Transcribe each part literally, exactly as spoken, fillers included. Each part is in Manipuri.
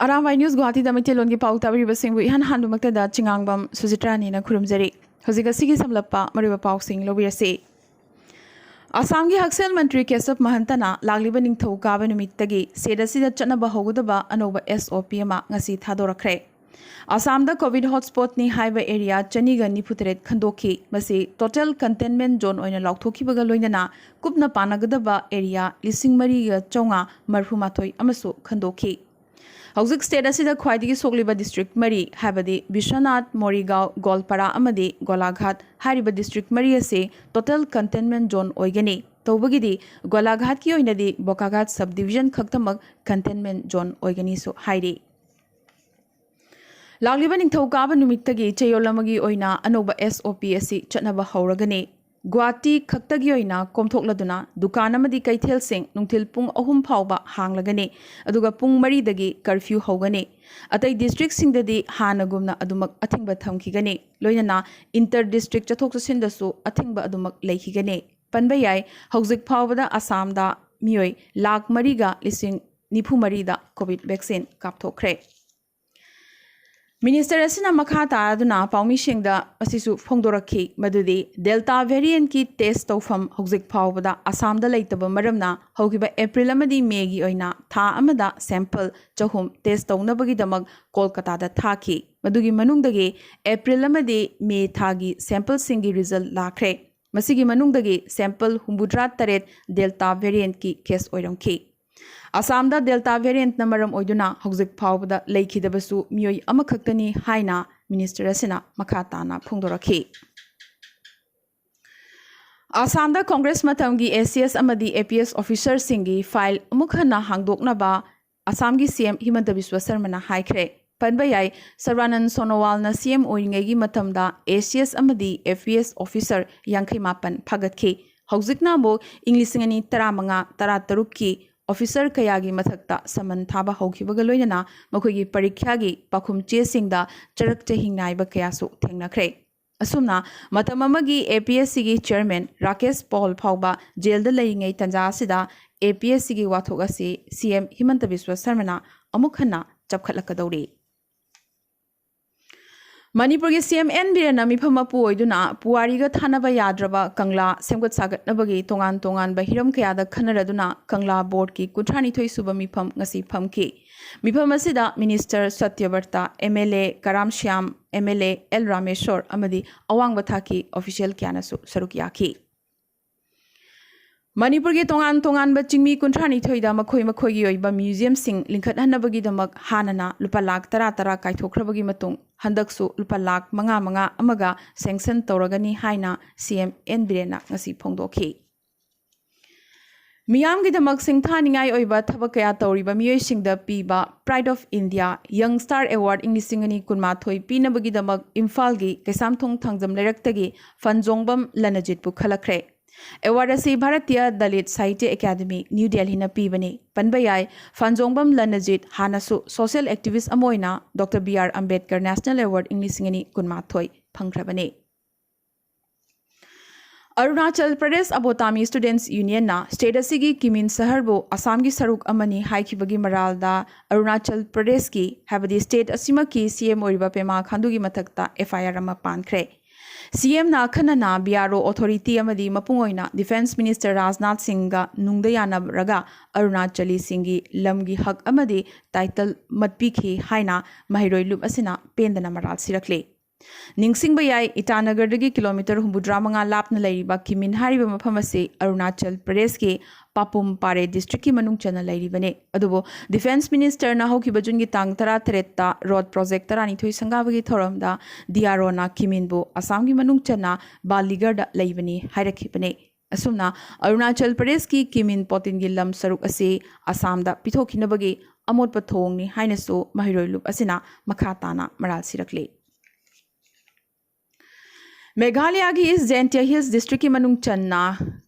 ꯑꯔꯥꯝꯕꯥꯏ ꯅ꯭ꯌꯨꯁ ꯒꯨꯋꯥꯍꯥꯇꯤꯗ ꯃꯩꯇꯩꯂꯣꯟꯒꯤ ꯄꯥꯎ ꯇꯥꯕꯤꯔꯤꯕꯁꯤꯡꯕꯨ ꯏꯍꯥꯟ ꯍꯥꯟꯕꯃꯛꯇꯗ ꯆꯤꯉꯥꯡꯕꯝ ꯁꯨꯖꯤꯇ꯭ꯔꯥꯅꯤꯅ ꯈꯨꯔꯨꯝꯖꯔꯤ꯫ ꯍꯧꯖꯤꯛ ꯑꯁꯤꯒꯤ ꯁꯝꯂꯞꯄ ꯃꯔꯨꯑꯣꯏꯕ ꯄꯥꯎꯁꯤꯡ ꯂꯧꯕꯤꯔꯁꯤ꯫ ꯑꯁꯥꯝꯒꯤ ꯍꯛꯁꯦꯜ ꯃꯟꯇ꯭ꯔꯤ ꯀꯦꯁꯕ ꯃꯍꯟꯇꯅ ꯂꯥꯛꯂꯤꯕ ꯅꯤꯡꯊꯧꯀꯥꯕ ꯅꯨꯃꯤꯠꯇꯒꯤ ꯁ꯭ꯇꯦꯠ ꯑꯁꯤꯗ ꯆꯠꯅꯕ ꯍꯧꯒꯗꯕ ꯑꯅꯧꯕ ꯑꯦꯁ ꯑꯣ ꯄꯤ ꯑꯃ ꯉꯁꯤ ꯊꯥꯗꯣꯔꯛꯈ꯭ꯔꯦ꯫ ꯑꯁꯥꯝꯗ ꯀꯣꯚꯤꯗ ꯍꯣꯠꯁ꯭ꯄꯣꯠꯅꯤ ꯍꯥꯏꯕ ꯑꯦꯔꯤꯌꯥ ꯆꯅꯤꯒ ꯅꯤꯐꯨ ꯇꯔꯦꯠ ꯈꯟꯗꯣꯛꯈꯤ꯫ ꯃꯁꯤ ꯇꯣꯇꯦꯜ ꯀꯟꯇꯦꯟꯃꯦꯟ ꯖꯣꯟ ꯑꯣꯏꯅ ꯂꯥꯎꯊꯣꯛꯈꯤꯕꯒ ꯂꯣꯏꯅꯅ ꯀꯨꯞꯅ ꯄꯥꯟꯅꯒꯗꯕ ꯑꯦꯔꯤꯌꯥ ꯂꯤꯁꯤꯡ ꯃꯔꯤꯒ ꯆꯥꯝꯃꯉꯥ ꯃꯔꯤꯐꯨ ꯃꯥꯊꯣꯏ ꯑꯃꯁꯨ ꯈꯟꯗꯣꯛꯈꯤ꯫ ꯍꯧꯖꯤꯛ ꯁ꯭ꯇꯦꯠ ꯑꯁꯤꯗ ꯈ꯭ꯋꯥꯏꯗꯒꯤ ꯁꯣꯛꯂꯤꯕ ꯗꯤꯁꯇ꯭ꯔꯤꯛ ꯃꯔꯤ, ꯍꯥꯏꯕꯗꯤ ꯕꯤꯁ꯭ꯋꯅꯥꯊ, ꯃꯣꯔꯤꯒꯥꯎ, ꯒꯣꯜꯄꯥꯔꯥ ꯑꯃꯗꯤ ꯒꯣꯂꯥꯘꯥꯠ ꯍꯥꯏꯔꯤꯕ ꯗꯤꯁꯇ꯭ꯔꯤꯛ ꯃꯔꯤ ꯑꯁꯤ ꯇꯣꯇꯦꯜ ꯀꯟꯇꯦꯟꯃꯦꯟ ꯖꯣꯟ ꯑꯣꯏꯒꯅꯤ꯫ ꯇꯧꯕꯒꯤꯗꯤ ꯒꯣꯂꯥꯘꯥꯠꯀꯤ ꯑꯣꯏꯅꯗꯤ ꯕꯣꯀꯥꯘꯥꯠ ꯁꯕ ꯗꯤꯕꯤꯖꯟ ꯈꯛꯇꯃꯛ ꯀꯟꯇꯦꯟꯃꯦꯟ ꯖꯣꯟ ꯑꯣꯏꯒꯅꯤꯁꯨ ꯍꯥꯏꯔꯤ꯫ ꯂꯥꯛꯂꯤꯕ ꯅꯤꯡꯊꯧꯀꯥꯕ ꯅꯨꯃꯤꯠꯇꯒꯤ ꯆꯌꯣꯜ ꯑꯃꯒꯤ ꯑꯣꯏꯅ ꯑꯅꯧꯕ ꯑꯦꯁ ꯑꯣ ꯄꯤ ꯑꯁꯤ ꯆꯠꯅꯕ ꯍꯧꯔꯒꯅꯤ꯫ ꯒꯨꯋꯥꯍꯥꯇꯤ ꯈꯛꯇꯒꯤ ꯑꯣꯏꯅ ꯀꯣꯝꯊꯣꯛꯂꯗꯨꯅ ꯗꯨꯀꯥꯟ ꯑꯃꯗꯤ ꯀꯩꯊꯦꯜꯁꯤꯡ ꯅꯨꯡꯊꯤꯜ ꯄꯨꯡ ꯑꯍꯨꯝ ꯐꯥꯎꯕ ꯍꯥꯡꯂꯒꯅꯤ, ꯑꯗꯨꯒ ꯄꯨꯡ ꯃꯔꯤꯗꯒꯤ ꯀꯔꯐ꯭ꯌꯨ ꯍꯧꯒꯅꯤ꯫ ꯑꯇꯩ ꯗꯤꯁꯇ꯭ꯔꯤꯛꯁꯤꯡꯗꯗꯤ ꯍꯥꯟꯅꯒꯨꯝꯅ ꯑꯗꯨꯃꯛ ꯑꯊꯤꯡꯕ ꯊꯝꯈꯤꯒꯅꯤ, ꯂꯣꯏꯅꯅ ꯏꯟꯇꯔ ꯗꯤꯁꯇ꯭ꯔꯤꯛ ꯆꯠꯊꯣꯛ ꯆꯠꯁꯤꯟꯗꯁꯨ ꯑꯊꯤꯡꯕ ꯑꯗꯨꯃꯛ ꯂꯩꯈꯤꯒꯅꯤ꯫ ꯄꯟꯕ ꯌꯥꯏ, ꯍꯧꯖꯤꯛ ꯐꯥꯎꯕꯗ ꯑꯁꯥꯝꯗ ꯃꯤꯑꯣꯏ ꯂꯥꯈ ꯃꯔꯤꯒ ꯂꯤꯁꯤꯡ ꯅꯤꯐꯨ ꯃꯔꯤꯗ ꯀꯣꯚꯤꯗ ꯚꯦꯛꯁꯤꯟ ꯀꯥꯞꯊꯣꯛꯈ꯭ꯔꯦ꯫ ꯃꯤꯅꯤꯁꯇꯔ ꯑꯁꯤꯅ ꯃꯈꯥ ꯇꯥꯗꯨꯅ ꯄꯥꯎꯃꯤꯁꯤꯡꯗ ꯑꯁꯤꯁꯨ ꯐꯣꯡꯗꯣꯔꯛꯈꯤ, ꯃꯗꯨꯗꯤ ꯗꯦꯜꯇꯥ ꯚꯦꯔꯤꯌꯦꯟꯠꯀꯤ ꯇꯦꯁ ꯇꯧꯐꯝ ꯍꯧꯖꯤꯛ ꯐꯥꯎꯕꯗ ꯑꯁꯥꯝꯗ ꯂꯩꯇꯕ ꯃꯔꯝꯅ ꯍꯧꯈꯤꯕ ꯑꯦꯄ꯭ꯔꯤꯜ ꯑꯃꯗꯤ ꯃꯦꯒꯤ ꯑꯣꯏꯅ ꯊꯥ ꯑꯃꯗ ꯁꯦꯝꯄꯜ ꯆꯍꯨꯝ ꯇꯦꯁ ꯇꯧꯅꯕꯒꯤꯗꯃꯛ ꯀꯣꯜꯀꯇꯥꯗ ꯊꯥꯈꯤ꯫ ꯃꯗꯨꯒꯤ ꯃꯅꯨꯡꯗꯒꯤ ꯑꯦꯄ꯭ꯔꯤꯜ ꯑꯃꯗꯤ ꯃꯦ ꯊꯥꯒꯤ ꯁꯦꯝꯄꯜꯁꯤꯡꯒꯤ ꯔꯤꯖꯜ ꯂꯥꯛꯈ꯭ꯔꯦ꯫ ꯃꯁꯤꯒꯤ ꯃꯅꯨꯡꯗꯒꯤ ꯁꯦꯝꯄꯜ ꯍꯨꯝꯐꯨꯇꯔꯥ ꯇꯔꯦꯠ ꯗꯦꯜꯇꯥ ꯚꯦꯔꯤꯌꯦꯟꯠꯀꯤ ꯀꯦꯁ ꯑꯣꯏꯔꯝꯈꯤ꯫ ꯑꯁꯥꯝꯗ ꯗꯦꯜꯇꯥ ꯚꯦꯔꯤꯌꯦꯟꯠꯅ ꯃꯔꯝ ꯑꯣꯏꯗꯨꯅ ꯍꯧꯖꯤꯛ ꯐꯥꯎꯕꯗ ꯂꯩꯈꯤꯗꯕꯁꯨ ꯃꯤꯑꯣꯏ ꯑꯃꯈꯛꯇꯅꯤ ꯍꯥꯏꯅ ꯃꯤꯅꯤꯁꯇꯔ ꯑꯁꯤꯅ ꯃꯈꯥ ꯇꯥꯅ ꯐꯣꯡꯗꯣꯔꯛꯈꯤ꯫ ꯑꯁꯥꯝꯗ ꯀꯣꯡꯒ꯭ꯔꯦꯁ ꯃꯇꯝꯒꯤ ꯑꯦ ꯁꯤ ꯑꯦꯁ ꯑꯃꯗꯤ ꯑꯦ ꯄꯤ ꯑꯦꯁ ꯑꯣꯐꯤꯁꯔꯁꯤꯡꯒꯤ ꯐꯥꯏꯜ ꯑꯃꯨꯛ ꯍꯟꯅ ꯍꯥꯡꯗꯣꯛꯅꯕ ꯑꯁꯥꯝꯒꯤ ꯁꯤ ꯑꯦꯝ ꯍꯤꯃꯟꯇ ꯕꯤꯁ꯭ꯋ ꯁꯔꯃꯅ ꯍꯥꯏꯈ꯭ꯔꯦ꯫ ꯄꯟꯕ ꯌꯥꯏ, ꯁꯔꯕꯥꯅꯟ ꯁꯣꯅꯣꯋꯥꯜꯅ ꯁꯤ ꯑꯦꯝ ꯑꯣꯏꯔꯤꯉꯩꯒꯤ ꯃꯇꯝꯗ ꯑꯦ ꯁꯤ ꯑꯦꯁ ꯑꯃꯗꯤ ꯑꯦ ꯄꯤ ꯑꯦꯁ ꯑꯣꯐꯤꯁꯔ ꯌꯥꯡꯈꯩ ꯃꯥꯄꯟ ꯐꯥꯒꯠꯈꯤ꯫ ꯍꯧꯖꯤꯛꯅ ꯑꯃꯨꯛ ꯏꯪ ꯂꯤꯁꯤꯡ ꯑꯅꯤ ꯇꯔꯥꯃꯉꯥ ꯇꯔꯥꯇꯔꯨꯛꯀꯤ ꯑꯣꯐꯤꯁꯔ ꯀꯌꯥꯒꯤ ꯃꯊꯛꯇ ꯁꯃꯟ ꯊꯥꯕ ꯍꯧꯈꯤꯕꯒ ꯂꯣꯏꯅꯅ ꯃꯈꯣꯏꯒꯤ ꯄꯔꯤꯈ꯭ꯌꯥꯒꯤ ꯄꯥꯎꯈꯨꯝ ꯆꯦꯁꯤꯡꯗ ꯆꯔꯛ ꯆꯍꯤꯡ ꯅꯥꯏꯕ ꯀꯌꯥꯁꯨ ꯊꯦꯡꯅꯈ꯭ꯔꯦ꯫ ꯑꯁꯨꯝꯅ ꯃꯇꯝ ꯑꯃꯒꯤ ꯑꯦ ꯄꯤ ꯑꯦꯁ ꯁꯤꯒꯤ ꯆꯤꯌꯔꯃꯦꯟ ꯔꯥꯀꯦꯁ ꯄꯣꯜ ꯐꯥꯎꯕ ꯖꯦꯜꯗ ꯂꯩꯔꯤꯉꯩ ꯇꯥꯟꯖꯥ ꯑꯁꯤꯗ ꯑꯦ ꯄꯤ ꯑꯦꯁ ꯁꯤꯒꯤ ꯋꯥꯊꯣꯛ ꯑꯁꯤ ꯁꯤ ꯑꯦꯝ ꯍꯤꯃꯟꯇ ꯕꯤꯁ꯭ꯋ ꯁꯔꯃꯅ ꯑꯃꯨꯛ ꯍꯟꯅ ꯆꯞꯈꯠꯂꯛꯀꯗꯧꯔꯤ꯫ ꯃꯅꯤꯄꯨꯔꯒꯤ ꯁꯤ ꯑꯦꯝ ꯑꯦꯟ ꯕꯤꯔꯦꯟꯅ ꯃꯤꯐꯝ ꯃꯄꯨ ꯑꯣꯏꯗꯨꯅ ꯄꯨꯋꯥꯔꯤꯒ ꯊꯥꯅꯕ ꯌꯥꯗ꯭ꯔꯕ ꯀꯪꯂꯥ ꯁꯦꯝꯒꯠ ꯁꯥꯒꯠꯅꯕꯒꯤ ꯇꯣꯉꯥꯟ ꯇꯣꯉꯥꯟꯕ ꯍꯤꯔꯝ ꯀꯌꯥꯗ ꯈꯟꯅꯔꯗꯨꯅ ꯀꯪꯂꯥ ꯕꯣꯔꯗꯀꯤ ꯀꯨꯟꯊ꯭ꯔꯥꯅꯤꯊꯣꯏ ꯁꯨꯕ ꯃꯤꯐꯝ ꯉꯁꯤ ꯐꯝꯈꯤ꯫ ꯃꯤꯐꯝ ꯑꯁꯤꯗ minister Satyabrata, M L A Karam Shyam, M L A L Rameshwar ꯑꯃꯗꯤ ꯑꯋꯥꯡꯕ ꯊꯥꯛꯀꯤ ꯑꯣꯐꯤꯁꯤꯌꯦꯜ ꯀꯌꯥꯅꯁꯨ ꯁꯔꯨꯛ ꯌꯥꯈꯤ꯫ ꯃꯅꯤꯄꯨꯔꯒꯤ ꯇꯣꯉꯥꯟ ꯇꯣꯉꯥꯟꯕ ꯆꯤꯡꯃꯤ ꯀꯨꯟꯊ꯭ꯔꯥꯅꯤꯊꯣꯏꯗ ꯃꯈꯣꯏ ꯃꯈꯣꯏꯒꯤ ꯑꯣꯏꯕ ꯃ꯭ꯌꯨꯖꯤꯌꯝꯁꯤꯡ ꯂꯤꯡꯈꯠꯍꯟꯅꯕꯒꯤꯗꯃꯛ ꯍꯥꯟꯅꯅ ꯂꯨꯄꯥ ꯂꯥꯈ ꯇꯔꯥ ꯇꯔꯥ ꯀꯥꯏꯊꯣꯛꯈ꯭ꯔꯕꯒꯤ ꯃꯇꯨꯡ ꯍꯟꯗꯛꯁꯨ ꯂꯨꯄꯥ ꯂꯥꯈ ꯃꯉꯥ ꯃꯉꯥ ꯑꯃꯒ ꯁꯦꯡꯁꯟ ꯇꯧꯔꯒꯅꯤ ꯍꯥꯏꯅ ꯁꯤ ꯑꯦꯝ ꯑꯦꯟ ꯕꯤꯔꯦꯟꯅ ꯉꯁꯤ ꯐꯣꯡꯗꯣꯛꯈꯤ꯫ ꯃꯤꯌꯥꯝꯒꯤꯗꯃꯛ ꯁꯤꯡꯊꯥꯅꯤꯡꯉꯥꯏ ꯑꯣꯏꯕ ꯊꯕꯛ ꯀꯌꯥ ꯇꯧꯔꯤꯕ ꯃꯤꯑꯣꯏꯁꯤꯡꯗ ꯄꯤꯕ Pride of India Young Star Award ꯏꯪ ꯂꯤꯁꯤꯡ ꯑꯅꯤ ꯀꯨꯟꯃꯥꯊꯣꯏ ꯄꯤꯅꯕꯒꯤꯗꯃꯛ ꯏꯝꯐꯥꯜꯒꯤ ꯀꯩꯁꯥꯝꯊꯣꯡ ꯊꯥꯡꯖꯝ ꯂꯩꯔꯛꯇꯒꯤ ꯐꯟꯖꯣꯡꯕꯝ ꯂꯅꯖꯤꯠꯄꯨ ꯈꯜꯂꯛꯈ꯭ꯔꯦ꯫ ꯑꯦꯋꯥꯔꯗ ꯑꯁꯤ ꯚꯥꯔꯇꯤꯌ ꯗꯂꯤꯠ ꯁꯥꯍꯤꯇ꯭ꯌ ꯑꯦꯀꯥꯗꯃꯤ, ꯅ꯭ꯌꯨ ꯗꯦꯜꯍꯤꯅ ꯄꯤꯕꯅꯤ꯫ ꯄꯟꯕ ꯌꯥꯏ, ꯐꯟꯖꯣꯡꯕꯝ ꯂꯅꯖꯤꯠ ꯍꯥꯟꯅꯁꯨ ꯁꯣꯁꯤꯌꯦꯜ ꯑꯦꯛꯇꯤꯚꯤꯁ꯭ꯠ ꯑꯃ ꯑꯣꯏꯅ doctor B R Ambedkar national award ꯏꯪ ꯂꯤꯁꯤꯡ ꯑꯅꯤ ꯀꯨꯟꯃꯥꯊꯣꯏ ꯐꯪꯈ꯭ꯔꯕꯅꯤ꯫ ꯑꯔꯨꯅꯥꯆꯜ ꯄ꯭ꯔꯗꯦꯁ ꯑꯕꯣꯇꯥꯃꯤ ꯁ꯭ꯇꯨꯗꯦꯟꯠꯁ ꯌꯨꯅꯤꯌꯟꯅ ꯁ꯭ꯇꯦꯠ ꯑꯁꯤꯒꯤ ꯀꯤꯃꯤꯟ ꯁꯍꯔꯕꯨ ꯑꯁꯥꯝꯒꯤ ꯁꯔꯨꯛ ꯑꯃꯅꯤ ꯍꯥꯏꯈꯤꯕꯒꯤ ꯃꯔꯥꯜꯗ ꯑꯔꯨꯅꯥꯆꯜ ꯄ꯭ꯔꯗꯦꯁꯀꯤ, ꯍꯥꯏꯕꯗꯤ ꯁ꯭ꯇꯦꯠ ꯑꯁꯤꯃꯛꯀꯤ ꯁꯤ ꯑꯦꯝ ꯑꯣꯏꯔꯤꯕ ꯄꯦꯃꯥ ꯈꯥꯟꯗꯨꯒꯤ ꯃꯊꯛꯇ ꯑꯦꯐ ꯑꯥꯏ ꯑꯥꯔ ꯑꯃ ꯄꯥꯟꯈ꯭ꯔꯦ꯫ ꯁꯤ ꯑꯦꯝꯅ ꯑꯈꯟꯅꯅ ꯕꯤ ꯑꯥꯔ ꯑꯣ ꯑꯣꯊꯣꯔꯤꯇꯤ ꯑꯃꯗꯤ ꯃꯄꯨꯡ ꯑꯣꯏꯅ ꯗꯤꯐꯦꯟꯁ ꯃꯤꯅꯤꯁꯇꯔ ꯔꯥꯖꯅꯥꯊ ꯁꯤꯡꯒ ꯅꯨꯡꯗ ꯌꯥꯅꯔꯒ ꯑꯔꯨꯅꯥꯆꯂꯤꯁꯤꯡꯒꯤ ꯂꯝꯒꯤ ꯍꯛ ꯑꯃꯗꯤ ꯇꯥꯏꯇꯜ ꯃꯠꯄꯤꯈꯤ ꯍꯥꯏꯅ ꯃꯍꯩꯔꯣꯏ ꯂꯨꯞ ꯑꯁꯤꯅ ꯄꯦꯟꯗꯅ ꯃꯔꯥꯜ ꯁꯤꯔꯛꯂꯤ꯫ ꯅꯤꯡꯁꯤꯡꯕ ꯌꯥꯏ, ꯏꯇꯥꯅꯒꯔꯗꯒꯤ ꯀꯤꯂꯣꯃꯤꯇꯔ ꯍꯨꯝꯐꯨꯇꯔꯥ ꯃꯉꯥ ꯂꯥꯞꯅ ꯂꯩꯔꯤꯕ ꯀꯤꯃꯤꯟ ꯍꯥꯏꯔꯤꯕ ꯃꯐꯝ ꯑꯁꯤ ꯑꯔꯨꯅꯥꯆꯜ ꯄ꯭ꯔꯗꯦꯁꯀꯤ ꯄꯥꯄꯨꯝ ꯄꯥꯔꯦ ꯗꯤꯁꯇ꯭ꯔꯤꯛꯀꯤ ꯃꯅꯨꯡ ꯆꯟꯅ ꯂꯩꯔꯤꯕꯅꯤ꯫ ꯑꯗꯨꯕꯨ ꯗꯤꯐꯦꯟꯁ ꯃꯤꯅꯤꯁꯇꯔꯅ ꯍꯧꯈꯤꯕ ꯖꯨꯟꯒꯤ ꯇꯥꯡ ꯇꯔꯥꯇꯔꯦꯠꯇ ꯔꯣꯗ ꯄ꯭ꯔꯣꯖꯦꯛ ꯇꯔꯥꯅꯤꯊꯣꯏ ꯁꯪꯒꯥꯕꯒꯤ ꯊꯧꯔꯝꯗ ꯗꯤ ꯑꯥꯔ ꯑꯣꯅ ꯀꯤꯃꯤꯟꯕꯨ ꯑꯁꯥꯝꯒꯤ ꯃꯅꯨꯡ ꯆꯟꯅ ꯕꯥꯂꯤꯒꯔꯗ ꯂꯩꯕꯅꯤ ꯍꯥꯏꯔꯛꯈꯤꯕꯅꯤ꯫ ꯑꯁꯨꯝꯅ ꯑꯔꯨꯅꯥꯆꯜ ꯄ꯭ꯔꯗꯦꯁꯀꯤ ꯀꯤꯃꯤꯟ ꯄꯣꯇꯤꯟꯒꯤ ꯂꯝ ꯁꯔꯨꯛ ꯑꯁꯤ ꯑꯁꯥꯝꯗ ꯄꯤꯊꯣꯛꯈꯤꯅꯕꯒꯤ ꯑꯃꯣꯠꯄ ꯊꯣꯡꯅꯤ ꯍꯥꯏꯅꯁꯨ ꯃꯍꯩꯔꯣꯏ ꯂꯨꯞ ꯑꯁꯤꯅ ꯃꯈꯥ ꯇꯥꯅ ꯃꯔꯥꯜ ꯁꯤꯔꯛꯂꯤ꯫ ꯃꯦꯘꯥꯂꯌꯥꯒꯤ ꯏꯁ ꯖꯦꯟꯇꯤꯌꯥ ꯍꯤꯜꯁ ꯗꯤꯁꯇ꯭ꯔꯤꯛꯀꯤ ꯃꯅꯨꯡ ꯆꯟꯅ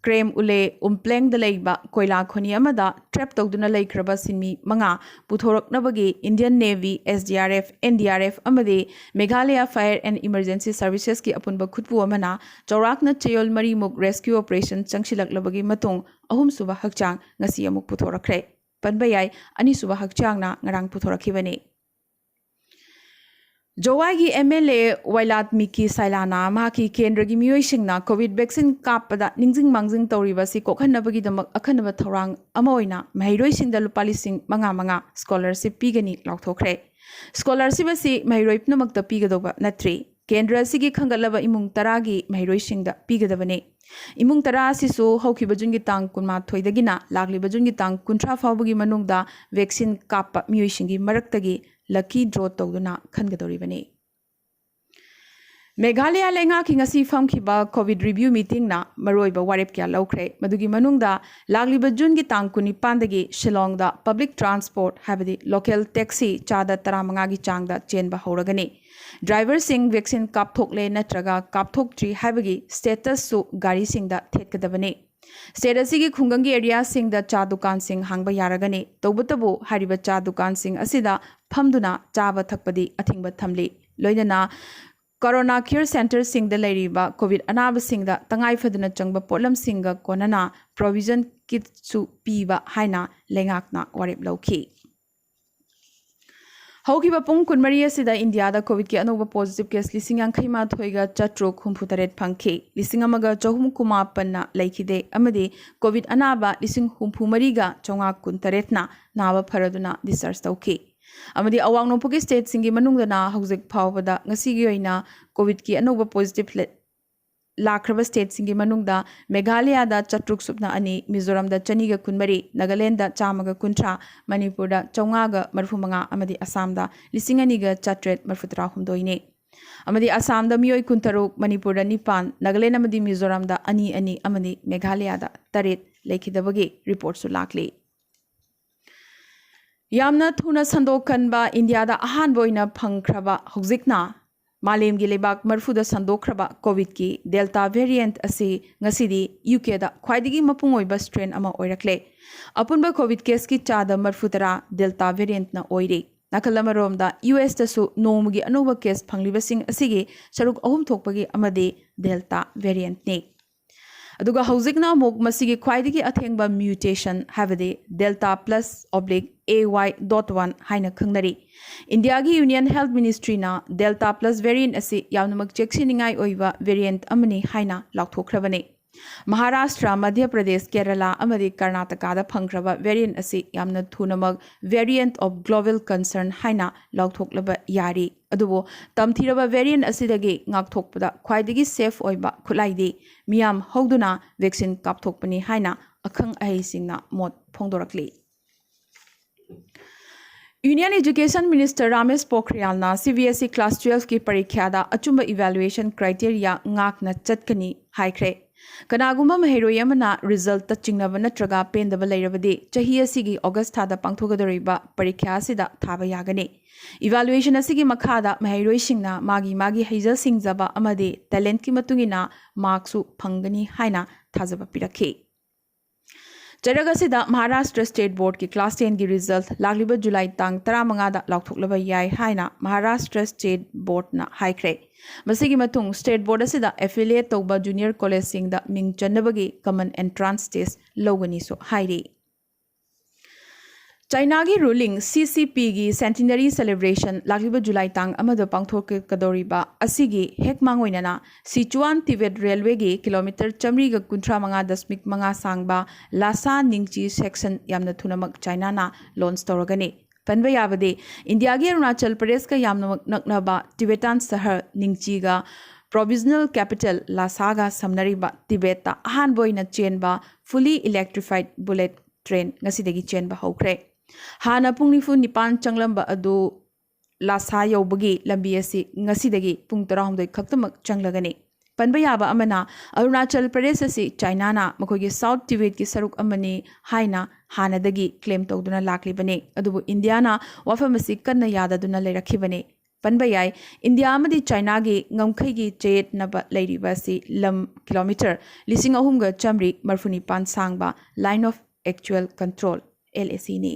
ꯀ꯭ꯔꯦꯝ ꯎꯂꯦ ꯎꯝꯄ꯭ꯂꯦꯡꯗ ꯂꯩꯕ ꯀꯣꯏꯂꯥ ꯈꯣꯅꯤ ꯑꯃꯗ ꯇ꯭ꯔꯦꯞ ꯇꯧꯗꯨꯅ ꯂꯩꯈ꯭ꯔꯕ ꯁꯤꯟꯃꯤ ꯃꯉꯥ ꯄꯨꯊꯣꯔꯛꯅꯕꯒꯤ Indian navy, S D R F, N D R F ꯑꯃꯗꯤ ꯃꯦꯘꯥꯂꯌꯥ ꯐꯥꯌꯔ ꯑꯦꯟ ꯏꯃꯔꯖꯦꯟꯁꯤ ꯁꯔꯚꯤꯁꯦꯁꯀꯤ ꯑꯄꯨꯟꯕ ꯈꯨꯠꯄꯨ ꯑꯃꯅ ꯆꯥꯎꯔꯥꯛꯅ ꯆꯌꯣꯜ ꯃꯔꯤꯃꯨꯛ ꯔꯦꯁꯀ꯭ꯌꯨ ꯑꯣꯄꯔꯦꯁꯟ ꯆꯪꯁꯤꯜꯂꯛꯂꯕꯒꯤ ꯃꯇꯨꯡ ꯑꯍꯨꯝꯁꯨꯕ ꯍꯛꯆꯥꯡ ꯉꯁꯤ ꯑꯃꯨꯛ ꯄꯨꯊꯣꯔꯛꯈ꯭ꯔꯦ꯫ ꯄꯟꯕ ꯌꯥꯏ, ꯑꯅꯤꯁꯨꯕ ꯍꯛꯆꯥꯡꯅ ꯉꯔꯥꯡ ꯄꯨꯊꯣꯔꯛꯈꯤꯕꯅꯤ꯫ ꯖꯣꯋꯥꯏꯒꯤ MLA ꯋꯥꯏꯂꯥꯠꯃꯤꯀꯤ ꯁꯥꯏꯂꯥꯅ ꯃꯍꯥꯛꯀꯤ ꯀꯦꯟꯗ꯭ꯔꯒꯤ ꯃꯤꯑꯣꯏꯁꯤꯡꯅ COVID vaccine ꯀꯥꯞꯄꯗ ꯅꯤꯡꯁꯤꯡ ꯃꯥꯡꯖꯤꯡ ꯇꯧꯔꯤꯕ ꯑꯁꯤ ꯀꯣꯛꯍꯟꯅꯕꯒꯤꯗꯃꯛ ꯑꯈꯟꯅꯕ ꯊꯧꯔꯥꯡ ꯑꯃ ꯑꯣꯏꯅ ꯃꯍꯩꯔꯣꯏꯁꯤꯡꯗ ꯂꯨꯄꯥ ꯂꯤꯁꯤꯡ ꯃꯉꯥ ꯃꯉꯥ scholarship ꯄꯤꯒꯅꯤ ꯂꯥꯎꯊꯣꯛꯈ꯭ꯔꯦ꯫ Scholarship ꯑꯁꯤ ꯃꯍꯩꯔꯣꯏ ꯄꯨꯝꯅꯃꯛꯇ ꯄꯤꯒꯗꯧꯕ ꯅꯠꯇ꯭ꯔꯤ꯫ ꯀꯦꯟꯗ꯭ꯔ ꯑꯁꯤꯒꯤ ꯈꯟꯒꯠꯂꯕ ꯏꯃꯨꯡ ꯇꯔꯥꯒꯤ ꯃꯍꯩꯔꯣꯏꯁꯤꯡꯗ ꯄꯤꯒꯗꯕꯅꯤ꯫ ꯏꯃꯨꯡ ꯇꯔꯥ ꯑꯁꯤꯁꯨ ꯍꯧꯈꯤꯕ ꯖꯨꯟꯒꯤ ꯇꯥꯡ ꯀꯨꯟꯃꯥꯊꯣꯏꯗꯒꯤꯅ ꯂꯥꯛꯂꯤꯕ ꯖꯨꯟꯒꯤ ꯇꯥꯡ ꯀꯨꯟꯊ꯭ꯔꯥ ꯐꯥꯎꯕꯒꯤ ꯃꯅꯨꯡꯗ vaccine ꯀꯥꯞꯄ ꯃꯤꯑꯣꯏꯁꯤꯡꯒꯤ ꯃꯔꯛꯇꯒꯤ lucky draw ꯇꯧꯗꯨꯅ ꯈꯟꯒꯗꯧꯔꯤꯕꯅꯤ꯫ ꯃꯦꯘꯥꯂꯌꯥ ꯂꯩꯉꯥꯛꯀꯤ ꯉꯁꯤ ꯐꯝꯈꯤꯕ COVID review meetingꯅ ꯃꯔꯨꯑꯣꯏꯕ ꯋꯥꯔꯦꯞ ꯀꯌꯥ ꯂꯧꯈ꯭ꯔꯦ꯫ ꯃꯗꯨꯒꯤ ꯃꯅꯨꯡꯗ ꯂꯥꯛꯂꯤꯕ ꯖꯨꯟꯒꯤ ꯇꯥꯡ ꯀꯨꯟꯅꯤꯄꯥꯟꯗꯒꯤ ꯁꯤꯂꯣꯡꯗ public transport, ꯍꯥꯏꯕꯗꯤ local taxi, ꯆꯥꯗ ꯇꯔꯥꯃꯉꯥꯒꯤ ꯆꯥꯡꯗ ꯆꯦꯟꯕ ꯍꯧꯔꯒꯅꯤ꯫ Driverꯁꯤꯡ vaccine ꯀꯥꯞꯊꯣꯛꯂꯦ ꯅꯠꯇ꯭ꯔꯒ ꯀꯥꯞꯊꯣꯛꯇ꯭ꯔꯤ ꯍꯥꯏꯕꯒꯤ statusꯁꯨ ꯒꯥꯔꯤꯁꯤꯡꯗ ꯊꯦꯠꯀꯗꯕꯅꯤ꯫ State ꯑꯁꯤꯒꯤ ꯈꯨꯡꯒꯪꯒꯤ areaꯁꯤꯡꯗ ꯆꯥ ꯗꯨꯀꯥꯟꯁꯤꯡ ꯍꯥꯡꯕ ꯌꯥꯔꯒꯅꯤ꯫ ꯇꯧꯕꯇꯕꯨ ꯍꯥꯏꯔꯤꯕ ꯆꯥ ꯗꯨꯀꯥꯟꯁꯤꯡ ꯑꯁꯤꯗ ꯐꯝꯗꯨꯅ ꯆꯥꯕ ꯊꯛꯄꯗꯤ ꯑꯊꯤꯡꯕ ꯊꯝꯂꯤ꯫ ꯂꯣꯏꯅꯅ Corona Care Centreꯁꯤꯡꯗ ꯂꯩꯔꯤꯕ COVID ꯑꯅꯥꯕꯁꯤꯡꯗ ꯇꯉꯥꯏ ꯐꯗꯅ ꯆꯪꯕ ꯄꯣꯠꯂꯝꯁꯤꯡꯒ ꯀꯣꯟꯅꯅ provision kitꯁꯨ ꯄꯤꯕ ꯍꯥꯏꯅ ꯂꯩꯉꯥꯛꯅ ꯋꯥꯔꯦꯞ ꯂꯧꯈꯤ꯫ ꯍꯧꯈꯤꯕ ꯄꯨꯡ ꯀꯨꯟꯃꯔꯤ ꯑꯁꯤꯗ ꯏꯟꯗꯤꯌꯥꯗ COVIDꯀꯤ ꯑꯅꯧꯕ positive case ꯂꯤꯁꯤꯡ ꯌꯥꯡꯈꯩ ꯃꯥꯊꯣꯏꯒ ꯆꯥꯇ꯭ꯔꯨꯛ ꯍꯨꯝꯐꯨ ꯇꯔꯦꯠ ꯐꯪꯈꯤ꯫ ꯂꯤꯁꯤꯡ ꯑꯃꯒ ꯆꯍꯨꯝ ꯀꯨꯟꯃꯥꯄꯟꯅ ꯂꯩꯈꯤꯗꯦ ꯑꯃꯗꯤ COVID ꯑꯅꯥꯕ ꯂꯤꯁꯤꯡ ꯍꯨꯝꯐꯨ ꯃꯔꯤꯒ ꯆꯥꯝꯃꯉꯥ ꯀꯨꯟ ꯇꯔꯦꯠꯅ ꯅꯥꯕ ꯐꯔꯗꯨꯅ discharge ꯇꯧꯈꯤ꯫ ꯑꯃꯗꯤ ꯑꯋꯥꯡ ꯅꯣꯡꯄꯣꯛꯀꯤ stateꯁꯤꯡꯒꯤ ꯃꯅꯨꯡꯗꯅ ꯍꯧꯖꯤꯛ ꯐꯥꯎꯕꯗ ꯉꯁꯤꯒꯤ ꯑꯣꯏꯅ COVIDꯀꯤ ꯑꯅꯧꯕ positive ꯂꯦ-, ꯂꯥꯛꯈ꯭ꯔꯕ stateꯁꯤꯡꯒꯤ ꯃꯅꯨꯡꯗ ꯃꯦꯘꯥꯂꯌꯥꯗ ꯆꯥꯇ꯭ꯔꯨꯛ ꯁꯨꯞꯅ ꯑꯅꯤ, ꯃꯤꯖꯣꯔꯥꯝꯗ ꯆꯅꯤꯒ ꯀꯨꯟꯃꯔꯤ, ꯅꯥꯒꯥꯂꯦꯟꯗ ꯆꯥꯝꯃꯒ ꯀꯨꯟꯊ꯭ꯔꯥ, ꯃꯅꯤꯄꯨꯔꯗ ꯆꯥꯝꯃꯉꯥꯒ ꯃꯔꯤꯐꯨ ꯃꯉꯥ ꯑꯃꯗꯤ ꯑꯁꯥꯝꯗ ꯂꯤꯁꯤꯡ ꯑꯅꯤꯒ ꯆꯥꯇ꯭ꯔꯦꯠ ꯃꯔꯤꯐꯨ ꯇꯔꯥꯍꯨꯝꯗꯣꯏꯅꯤ꯫ ꯑꯃꯗꯤ ꯑꯁꯥꯝꯗ ꯃꯤꯑꯣꯏ ꯀꯨꯟꯇꯔꯨꯛ, ꯃꯅꯤꯄꯨꯔꯗ ꯅꯤꯄꯥꯟ, ꯅꯥꯒꯥꯂꯦꯟ ꯑꯃꯗꯤ ꯃꯤꯖꯣꯔꯥꯝꯗ ꯑꯅꯤ ꯑꯅꯤ ꯑꯃꯗꯤ ꯃꯦꯘꯥꯂꯌꯥꯗ ꯇꯔꯦꯠ ꯂꯩꯈꯤꯗꯕꯒꯤ reportꯁꯨ ꯂꯥꯛꯂꯤ꯫ ꯌꯥꯝꯅ ꯊꯨꯅ ꯁꯟꯗꯣꯛꯀꯟꯕ ꯏꯟꯗꯤꯌꯥꯗ ꯑꯍꯥꯟꯕ ꯑꯣꯏꯅ ꯐꯪꯈ꯭ꯔꯕ, ꯍꯧꯖꯤꯛꯅ ꯃꯥꯂꯦꯝꯒꯤ ꯂꯩꯕꯥꯛ ꯃꯔꯤꯐꯨꯗ ꯁꯟꯗꯣꯛꯈ꯭ꯔꯕ COVIDꯀꯤ Delta variant ꯑꯁꯤ ꯉꯁꯤꯗꯤ UKꯗ ꯈ꯭ꯋꯥꯏꯗꯒꯤ ꯃꯄꯨꯡ ꯑꯣꯏꯕ strain ꯑꯃ ꯑꯣꯏꯔꯛꯂꯦ꯫ ꯑꯄꯨꯟꯕ COVID caseꯀꯤ ꯆꯥꯗ ꯃꯔꯤꯐꯨ ꯇꯔꯥ Delta variantꯅ ꯑꯣꯏꯔꯤ꯫ ꯅꯥꯀꯜ ꯑꯃꯔꯣꯝꯗ USꯇꯁꯨ ꯅꯣꯡꯃꯒꯤ ꯑꯅꯧꯕ case ꯐꯪꯂꯤꯕꯁꯤꯡ ꯑꯁꯤꯒꯤ ꯁꯔꯨꯛ ꯑꯍꯨꯝ ꯊꯣꯛꯄꯒꯤ ꯑꯃꯗꯤ Delta variantꯅꯤ꯫ ꯑꯗꯨꯒ ꯍꯧꯖꯤꯛꯅ ꯑꯃꯨꯛ ꯃꯁꯤꯒꯤ ꯈ꯭ꯋꯥꯏꯗꯒꯤ ꯑꯊꯦꯡꯕ mutation, ꯍꯥꯏꯕꯗꯤ Delta plus oblique A Y dot one ꯍꯥꯏꯅ ꯈꯪꯅꯔꯤ꯫ ꯏꯟꯗꯤꯌꯥꯒꯤ Union Health Ministryꯅ Delta plus variant ꯑꯁꯤ ꯌꯥꯝꯅꯃꯛ ꯆꯦꯛꯁꯤꯟꯅꯤꯡꯉꯥꯏ ꯑꯣꯏꯕ variant ꯑꯃꯅꯤ ꯍꯥꯏꯅ ꯂꯥꯎꯊꯣꯛꯈ꯭ꯔꯕꯅꯤ꯫ ꯃꯍꯥꯔꯥꯁꯇ꯭ꯔ, ꯃꯙ꯭ꯌ ꯄ꯭ꯔꯗꯦꯁ, ꯀꯦꯔꯂꯥ ꯑꯃꯗꯤ ꯀꯔꯅꯥꯇꯀꯥꯗ ꯐꯪꯈ꯭ꯔꯕ variant ꯑꯁꯤ ꯌꯥꯝꯅ ꯊꯨꯅꯃꯛ variant of global concern ꯍꯥꯏꯅ ꯂꯥꯎꯊꯣꯛꯂꯕ ꯌꯥꯔꯤ꯫ ꯑꯗꯨꯕꯨ ꯇꯝꯊꯤꯔꯕ variant ꯑꯁꯤꯗꯒꯤ ꯉꯥꯛꯊꯣꯛꯄꯗ ꯈ꯭ꯋꯥꯏꯗꯒꯤ safe ꯑꯣꯏꯕ ꯈꯨꯠꯂꯥꯏꯗꯤ ꯃꯤꯌꯥꯝ ꯍꯧꯗꯨꯅ vaccine ꯀꯥꯞꯊꯣꯛꯄꯅꯤ ꯍꯥꯏꯅ ꯑꯈꯪ ꯑꯍꯩꯁꯤꯡꯅ ꯃꯣꯠ ꯐꯣꯡꯗꯣꯔꯛꯂꯤ꯫ Union Education Minister Ramesh ꯄꯣꯈ꯭ꯔꯤꯌꯥꯜꯅ C B S E class twelve ꯀꯤ ꯄꯔꯤꯈ꯭ꯌꯥꯗ ꯑꯆꯨꯝꯕ evaluation criteria ꯉꯥꯛꯅ ꯆꯠꯀꯅꯤ ꯍꯥꯏꯈ꯭ꯔꯦ꯫ ꯀꯅꯥꯒꯨꯝꯕ ꯃꯍꯩꯔꯣꯏ ꯑꯃꯅ result ꯇ ꯆꯤꯡꯅꯕ ꯅꯠꯇ꯭ꯔꯒ ꯄꯦꯟꯗꯕ ꯂꯩꯔꯕꯗꯤ ꯆꯍꯤ ꯑꯁꯤꯒꯤ August ꯊꯥꯗ ꯄꯥꯡꯊꯣꯛꯀꯗꯧꯔꯤꯕ ꯄꯔꯤꯈ꯭ꯌꯥ ꯑꯁꯤꯗ ꯊꯥꯕ ꯌꯥꯒꯅꯤ꯫ Evaluation ꯑꯁꯤꯒꯤ ꯃꯈꯥꯗ ꯃꯍꯩꯔꯣꯏꯁꯤꯡꯅ ꯃꯥꯒꯤ ꯃꯥꯒꯤ ꯍꯩꯖ ꯁꯤꯡꯖꯕ ꯑꯃꯗꯤ talent ꯀꯤ ꯃꯇꯨꯡ ꯏꯟꯅ mark ꯁꯨ ꯐꯪꯒꯅꯤ ꯍꯥꯏꯅ ꯊꯥꯖꯕ ꯄꯤꯔꯛꯈꯤ꯫ ꯆꯩꯔꯛ ꯑꯁꯤꯗ ꯃꯍꯥꯔꯥꯁꯇ꯭ꯔ State Board ꯀꯤ class ten ꯒꯤ result ꯂꯥꯛꯂꯤꯕ ꯖꯨꯂꯥꯏ ꯇꯥꯡ ꯇꯔꯥꯃꯉꯥꯗ ꯂꯥꯎꯊꯣꯛꯂꯕ ꯌꯥꯏ ꯍꯥꯏꯅ ꯃꯍꯥꯔꯥꯁꯇ꯭ꯔ State Board ꯅ ꯍꯥꯏꯈ꯭ꯔꯦ꯫ ꯃꯁꯤꯒꯤ ꯃꯇꯨꯡ State Board ꯑꯁꯤꯗ affiliate ꯇꯧꯕ junior college ꯁꯤꯡꯗ ꯃꯤꯡ ꯆꯟꯅꯕꯒꯤ common entrance test ꯂꯧꯒꯅꯤꯁꯨ ꯍꯥꯏꯔꯤ꯫ ꯆꯥꯏꯅꯥꯒꯤ ruling C C P ꯒꯤ centenary celebration ꯂꯥꯛꯂꯤꯕ ꯖꯨꯂꯥꯏ ꯇꯥꯡ ꯑꯃꯗ ꯄꯥꯡꯊꯣꯛꯀꯗꯧꯔꯤꯕ ꯑꯁꯤꯒꯤ ꯍꯦꯛ ꯃꯥꯡꯑꯣꯏꯅꯅ ꯁꯤꯆꯨꯋꯥꯟ ꯇꯤꯕꯦꯠ railway ꯒꯤ kilometre ꯆꯥꯃꯔꯤꯒ ꯀꯨꯟꯊ꯭ꯔꯥ ꯃꯉꯥ ꯗꯁꯃꯤꯛ ꯃꯉꯥ ꯁꯥꯡꯕ ꯂꯥꯁꯥ ꯅꯤꯡꯆꯤ section ꯌꯥꯝꯅ ꯊꯨꯅꯃꯛ ꯆꯥꯏꯅꯥꯅ launch ꯇꯧꯔꯒꯅꯤ꯫ ꯄꯟꯕ ꯌꯥꯕꯗꯤ, ꯏꯟꯗꯤꯌꯥꯒꯤ ꯑꯔꯨꯅꯥꯆꯜ ꯄ꯭ꯔꯗꯦꯁꯀ ꯌꯥꯝꯅꯃꯛ ꯅꯛꯅꯕ ꯇꯤꯕꯦꯇꯥꯟ ꯁꯍꯔ ꯅꯤꯡꯆꯤꯒ provisional capital ꯂꯥꯁꯥꯒ ꯁꯝꯅꯔꯤꯕ ꯇꯤꯕꯦꯠꯇ ꯑꯍꯥꯟꯕ ꯑꯣꯏꯅ ꯆꯦꯟꯕ fully electrified bullet train ꯉꯁꯤꯗꯒꯤ ꯆꯦꯟꯕ ꯍꯧꯈ꯭ꯔꯦ꯫ ꯍꯥꯟꯅ ꯄꯨꯡ ꯅꯤꯐꯨ ꯅꯤꯄꯥꯟ ꯆꯪꯂꯝꯕ ꯑꯗꯨ ꯂꯥꯁꯥ ꯌꯧꯕꯒꯤ ꯂꯝꯕꯤ ꯑꯁꯤ ꯉꯁꯤꯗꯒꯤ ꯄꯨꯡ ꯇꯔꯥꯍꯨꯝꯗꯣꯏ ꯈꯛꯇꯃꯛ ꯆꯪꯂꯒꯅꯤ꯫ ꯄꯟꯕ ꯌꯥꯕ ꯑꯃꯅ, ꯑꯔꯨꯅꯥꯆꯜ ꯄ꯭ꯔꯗꯦꯁ ꯑꯁꯤ ꯆꯥꯏꯅꯥꯅ ꯃꯈꯣꯏꯒꯤ South ꯇꯤꯕꯦꯠꯀꯤ ꯁꯔꯨꯛ ꯑꯃꯅꯤ ꯍꯥꯏꯅ ꯍꯥꯟꯅꯗꯒꯤ claim ꯇꯧꯗꯨꯅ ꯂꯥꯛꯂꯤꯕꯅꯤ, ꯑꯗꯨꯕꯨ ꯏꯟꯗꯤꯌꯥꯅ ꯋꯥꯐꯝ ꯑꯁꯤ ꯀꯟꯅ ꯌꯥꯗꯗꯨꯅ ꯂꯩꯔꯛꯈꯤꯕꯅꯤ꯫ ꯄꯟꯕ ꯌꯥꯏ, ꯏꯟꯗꯤꯌꯥ ꯑꯃꯗꯤ ꯆꯥꯏꯅꯥꯒꯤ ꯉꯝꯈꯩꯒꯤ ꯆꯌꯦꯠꯅꯕ ꯂꯩꯔꯤꯕ ꯑꯁꯤ ꯂꯝ kilometre ꯂꯤꯁꯤꯡ ꯑꯍꯨꯝꯒ ꯆꯥꯃꯔꯤ ꯃꯔꯤꯐꯨ ꯅꯤꯄꯥꯟ ꯁꯥꯡꯕ Line of Actual Control, L A C ꯅꯤ꯫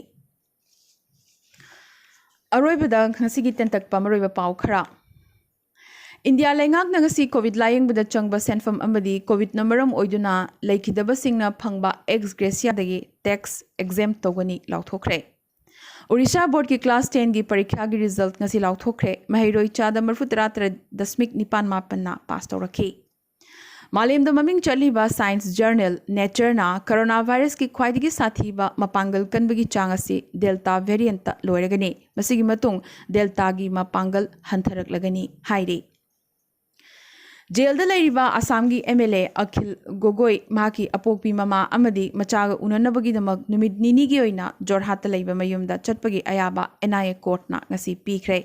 ꯑꯔꯣꯏꯕꯗ ꯉꯁꯤꯒꯤ ꯇꯦꯟꯇꯛꯄ ꯃꯔꯨꯑꯣꯏꯕ ꯄꯥꯎ ꯈꯔ꯫ ꯏꯟꯗꯤꯌꯥ ꯂꯩꯉꯥꯛꯅ ꯉꯁꯤ ꯀꯣꯚꯤꯗ ꯂꯥꯌꯦꯡꯕꯗ ꯆꯪꯕ ꯁꯦꯟꯐꯝ ꯑꯃꯗꯤ ꯀꯣꯚꯤꯗꯅ ꯃꯔꯝ ꯑꯣꯏꯗꯨꯅ ꯂꯩꯈꯤꯗꯕꯁꯤꯡꯅ ꯐꯪꯕ ꯑꯦꯛꯁ ꯒ꯭ꯔꯦꯁꯤꯌꯥꯗꯒꯤ ꯇꯦꯛꯁ ꯑꯦꯛꯖꯦꯝ ꯇꯧꯒꯅꯤ ꯂꯥꯎꯊꯣꯛꯈ꯭ꯔꯦ꯫ ꯑꯣꯔꯤꯁꯥ ꯕꯣꯔꯗꯀꯤ ꯀ꯭ꯂꯥꯁ ꯇꯦꯟꯒꯤ ꯄꯔꯤꯈ꯭ꯌꯥꯒꯤ ꯔꯤꯖꯜꯠ ꯉꯁꯤ ꯂꯥꯎꯊꯣꯛꯈ꯭ꯔꯦ꯫ ꯃꯍꯩꯔꯣꯏ ꯆꯥꯗ ꯃꯔꯤꯐꯨ ꯇꯔꯥ ꯇꯔꯦꯠ ꯗꯁꯃꯤꯛ ꯅꯤꯄꯥꯟ ꯃꯥꯄꯟꯅ ꯄꯥꯁ ꯇꯧꯔꯛꯈꯤ꯫ ꯃꯥꯂꯦꯝꯗ ꯃꯃꯤꯡ ꯆꯠꯂꯤꯕ ꯁꯥꯏꯟꯁ ꯖꯔꯅꯦꯜ ꯅꯦꯆꯔꯅ ꯀꯣꯔꯣꯅꯥ ꯚꯥꯏꯔꯁꯀꯤ ꯈ꯭ꯋꯥꯏꯗꯒꯤ ꯁꯥꯊꯤꯕ ꯃꯄꯥꯡꯒꯜ ꯀꯟꯕꯒꯤ ꯆꯥꯡ ꯑꯁꯤ ꯗꯦꯜꯇꯥ ꯚꯦꯔꯤꯌꯟꯠꯇ ꯂꯣꯏꯔꯒꯅꯤ꯫ ꯃꯁꯤꯒꯤ ꯃꯇꯨꯡ ꯗꯦꯜꯇꯥꯒꯤ ꯃꯄꯥꯡꯒꯜ ꯍꯟꯊꯔꯛꯂꯒꯅꯤ ꯍꯥꯏꯔꯤ꯫ ꯖꯦꯜꯗ ꯂꯩꯔꯤꯕ ꯑꯁꯥꯝꯒꯤ ꯑꯦꯝ ꯑꯦꯜ ꯑꯦ ꯑꯈꯤꯜ ꯒꯣꯒꯣꯏ ꯃꯍꯥꯛꯀꯤ ꯑꯄꯣꯛꯄꯤ ꯃꯃꯥ ꯑꯃꯗꯤ ꯃꯆꯥꯒ ꯎꯅꯅꯕꯒꯤꯗꯃꯛ ꯅꯨꯃꯤꯠ ꯅꯤꯅꯤꯒꯤ ꯑꯣꯏꯅ ꯖꯣꯔꯍꯥꯠꯇ ꯂꯩꯕ ꯃꯌꯨꯝꯗ ꯆꯠꯄꯒꯤ ꯑꯌꯥꯕ ꯑꯦꯟ ꯑꯥꯏ ꯑꯦ ꯀꯣꯔꯠꯅ ꯉꯁꯤ ꯄꯤꯈ꯭ꯔꯦ꯫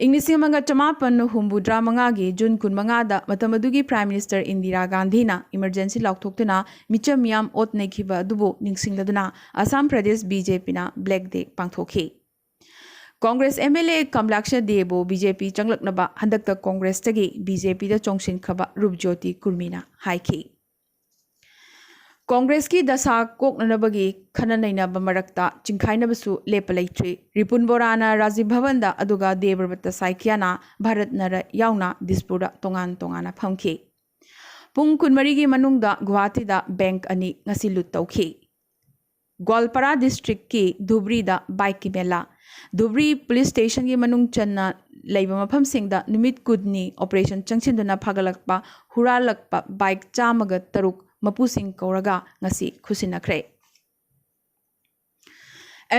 ꯏꯪ ꯂꯤꯁꯤꯡ ꯑꯃꯒ ꯆꯃꯥꯄꯟ ꯍꯨꯝꯐꯨꯇꯔꯥ ꯃꯉꯥꯒꯤ ꯖꯨꯟ ꯀꯨꯟꯃꯉꯥꯗ ꯃꯇꯝ ꯑꯗꯨꯒꯤ ꯄ꯭ꯔꯥꯏꯝ ꯃꯤꯅꯤꯁꯇꯔ ꯏꯟꯗꯤꯔꯥ ꯒꯥꯟꯙꯤꯅ ꯏꯃꯔꯖꯦꯟꯁꯤ ꯂꯥꯎꯊꯣꯛꯇꯨꯅ ꯃꯤꯆꯝ ꯃꯤꯌꯥꯝ ꯑꯣꯠ ꯅꯩꯈꯤꯕ ꯑꯗꯨꯕꯨ ꯅꯤꯡꯁꯤꯡꯂꯗꯨꯅ ꯑꯁꯥꯝ ꯄ꯭ꯔꯗꯦꯁ ꯕꯤ ꯖꯦ ꯄꯤꯅ ꯕ꯭ꯂꯦꯛ ꯗꯦ ꯄꯥꯡꯊꯣꯛꯈꯤ꯫ ꯀꯣꯡꯒ꯭ꯔꯦꯁ ꯑꯦꯝ ꯑꯦꯜ ꯑꯦ ꯀꯃꯂꯥꯛꯁ ꯗꯦꯕꯨ ꯕꯤ ꯖꯦ ꯄꯤ ꯆꯪꯂꯛꯅꯕ ꯍꯟꯗꯛꯇ ꯀꯣꯡꯒ꯭ꯔꯦꯁꯇꯒꯤ ꯕꯤ ꯖꯦ ꯄꯤꯗ ꯆꯣꯡꯁꯤꯟꯈ꯭ꯔꯕ ꯔꯨꯞꯖꯣꯇꯤ ꯀꯨꯔꯃꯤꯅ ꯍꯥꯏꯈꯤ꯫ ꯀꯣꯡꯒ꯭ꯔꯦꯁꯀꯤ ꯗꯁꯥ ꯀꯣꯛꯅꯅꯕꯒꯤ ꯈꯟꯅ ꯅꯩꯅꯕ ꯃꯔꯛꯇ ꯆꯤꯡꯈꯥꯏꯅꯕꯁꯨ ꯂꯦꯞꯄ ꯂꯩꯇ꯭ꯔꯤ꯫ ꯔꯤꯄꯨꯟ ꯕꯣꯔꯥꯅ ꯔꯥꯖꯤꯚ ꯚꯕꯟꯗ, ꯑꯗꯨꯒ ꯗꯦꯕ꯭ꯔꯕꯇ ꯁꯥꯏꯀꯤꯌꯥꯅ ꯚꯥꯔꯠ ꯅꯔ ꯌꯥꯎꯅ ꯗꯤꯁꯄꯨꯔꯗ ꯇꯣꯉꯥꯟ ꯇꯣꯉꯥꯟꯅ ꯐꯝꯈꯤ꯫ ꯄꯨꯡ ꯀꯨꯟꯃꯔꯤꯒꯤ ꯃꯅꯨꯡꯗ ꯒꯨꯋꯥꯍꯥꯇꯤꯗ ꯕꯦꯡꯛ ꯑꯅꯤ ꯉꯁꯤ ꯂꯨꯠ ꯇꯧꯈꯤ꯫ ꯒ꯭ꯋꯥꯜꯄꯥꯔꯥ ꯗꯤꯁꯇ꯭ꯔꯤꯛꯀꯤ ꯙꯨꯕ꯭ꯔꯤꯗ ꯕꯥꯏꯛꯀꯤ ꯃꯦꯂꯥ꯫ ꯙꯨꯕ꯭ꯔꯤ ꯄꯨꯂꯤꯁ ꯁ꯭ꯇꯦꯁꯟꯒꯤ ꯃꯅꯨꯡ ꯆꯟꯅ ꯂꯩꯕ ꯃꯐꯝꯁꯤꯡꯗ ꯅꯨꯃꯤꯠ ꯀꯨꯟꯅꯤ ꯑꯣꯄꯔꯦꯁꯟ ꯆꯪꯁꯤꯟꯗꯨꯅ ꯐꯥꯒꯠꯂꯛꯄ ꯍꯨꯔꯥꯜꯂꯛꯄ ꯕꯥꯏꯛ ꯆꯥꯝꯃꯒ ꯇꯔꯨꯛ ꯃꯄꯨꯁꯤꯡ ꯀꯧꯔꯒ ꯉꯁꯤ ꯈꯨꯠꯁꯤꯟꯅꯈ꯭ꯔꯦ꯫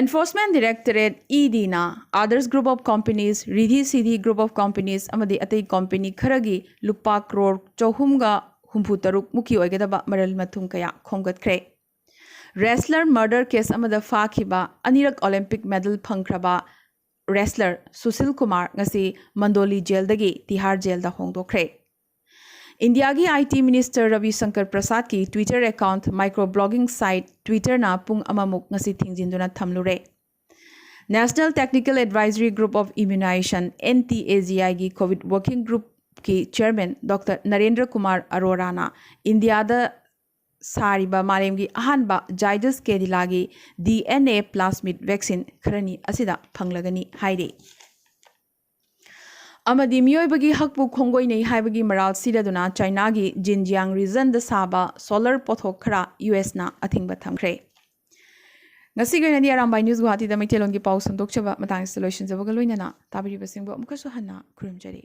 Enforcement Directorate, ꯏ ꯗꯤꯅ Adarsh Group of Companies, Riddhi Siddhi Group of Companies ꯑꯃꯗꯤ ꯑꯇꯩ ꯀꯝꯄꯦꯅꯤ ꯈꯔꯒꯤ ꯂꯨꯄꯥ ꯀ꯭ꯔꯣꯔ ꯆꯍꯨꯝꯒ ꯍꯨꯝꯐꯨ ꯇꯔꯨꯛ ꯃꯨꯛꯀꯤ ꯑꯣꯏꯒꯗꯕ ꯃꯔꯜ ꯃꯊꯨꯝ ꯀꯌꯥ ꯈꯣꯝꯒꯠꯈ꯭ꯔꯦ꯫ ꯔꯦꯁꯂꯔ ꯃꯔꯗꯔ ꯀꯦꯁ ꯑꯃꯗ ꯐꯥꯈꯤꯕ ꯑꯅꯤꯔꯛ ꯑꯣꯂꯤꯝꯄꯤꯛ ꯃꯦꯗꯜ ꯐꯪꯈ꯭ꯔꯕ ꯔꯦꯁꯂꯔ ꯁꯨꯁꯤꯜ ꯀꯨꯃꯥꯔ ꯉꯁꯤ ꯃꯟꯗꯣꯂꯤ ꯖꯦꯜꯗꯒꯤ ꯇꯤꯍꯥꯔ ꯖꯦꯜꯗ ꯍꯣꯡꯗꯣꯛꯈ꯭ꯔꯦ꯫ ꯏꯟꯗꯤꯌꯥꯒꯤ I T minister Ravi Shankar ꯄ꯭ꯔꯁꯥꯗꯀꯤ Twitter account micro blogging site ꯇ꯭ꯋꯤꯇꯔꯅ ꯄꯨꯡ ꯑꯃꯃꯨꯛ ꯉꯁꯤ ꯊꯤꯡꯖꯤꯟꯗꯨꯅ ꯊꯝꯂꯨꯔꯦ꯫ National Technical Advisory Group of Immunization, N T A G I ꯒꯤ ꯀꯣꯚꯤꯗ ꯋꯥꯔꯀꯤꯡ ꯒ꯭ꯔꯨꯞꯀꯤ ꯆꯤꯌꯔꯃꯦꯟ ꯗꯣꯛꯇꯔ ꯅꯔꯦꯟꯗ꯭ꯔ ꯀꯨꯃꯥꯔ ꯑꯔꯣꯔꯥꯅ ꯏꯟꯗꯤꯌꯥꯗ ꯁꯥꯔꯤꯕ ꯃꯥꯂꯦꯝꯒꯤ ꯑꯍꯥꯟꯕ Zydus Cadila ꯒꯤ ꯗꯤ ꯑꯦꯟ ꯑꯦ ꯄ꯭ꯂꯥꯁꯃꯤꯗ ꯚꯦꯛꯁꯤꯟ ꯈꯔꯅꯤ ꯑꯁꯤꯗ ꯐꯪꯂꯒꯅꯤ ꯍꯥꯏꯔꯤ꯫ ꯑꯃꯗꯤ ꯃꯤꯑꯣꯏꯕꯒꯤ ꯍꯛꯄꯨ ꯈꯣꯡꯒꯣꯏꯅꯩ ꯍꯥꯏꯕꯒꯤ ꯃꯔꯥꯜ ꯁꯤꯗꯗꯨꯅ ꯆꯥꯏꯅꯥꯒꯤ ꯖꯤꯟꯖꯤꯌꯥꯡ ꯔꯤꯖꯟꯗ ꯁꯥꯕ ꯁꯣꯂꯔ ꯄꯣꯠꯊꯣꯛ ꯈꯔ ꯌꯨ ꯑꯦꯁꯅ ꯑꯊꯤꯡꯕ ꯊꯝꯈ꯭ꯔꯦ꯫ ꯉꯁꯤꯒꯤ ꯑꯣꯏꯅꯗꯤ ꯑꯔꯥꯝꯕꯥꯏ ꯅ꯭ꯌꯨꯁ ꯒꯨꯋꯥꯍꯥꯇꯤꯗ ꯃꯩꯇꯩꯂꯣꯟꯒꯤ ꯄꯥꯎ ꯁꯟꯗꯣꯛꯆꯕ ꯃꯇꯥꯡꯁꯤꯗ ꯂꯣꯏꯁꯤꯟꯖꯕꯒ ꯂꯣꯏꯅꯅ ꯇꯥꯕꯤꯔꯤꯕꯁꯤꯡꯕꯨ ꯑꯃꯨꯛꯀꯁꯨ ꯍꯟꯅ ꯈꯨꯔꯨꯝꯖꯔꯤ꯫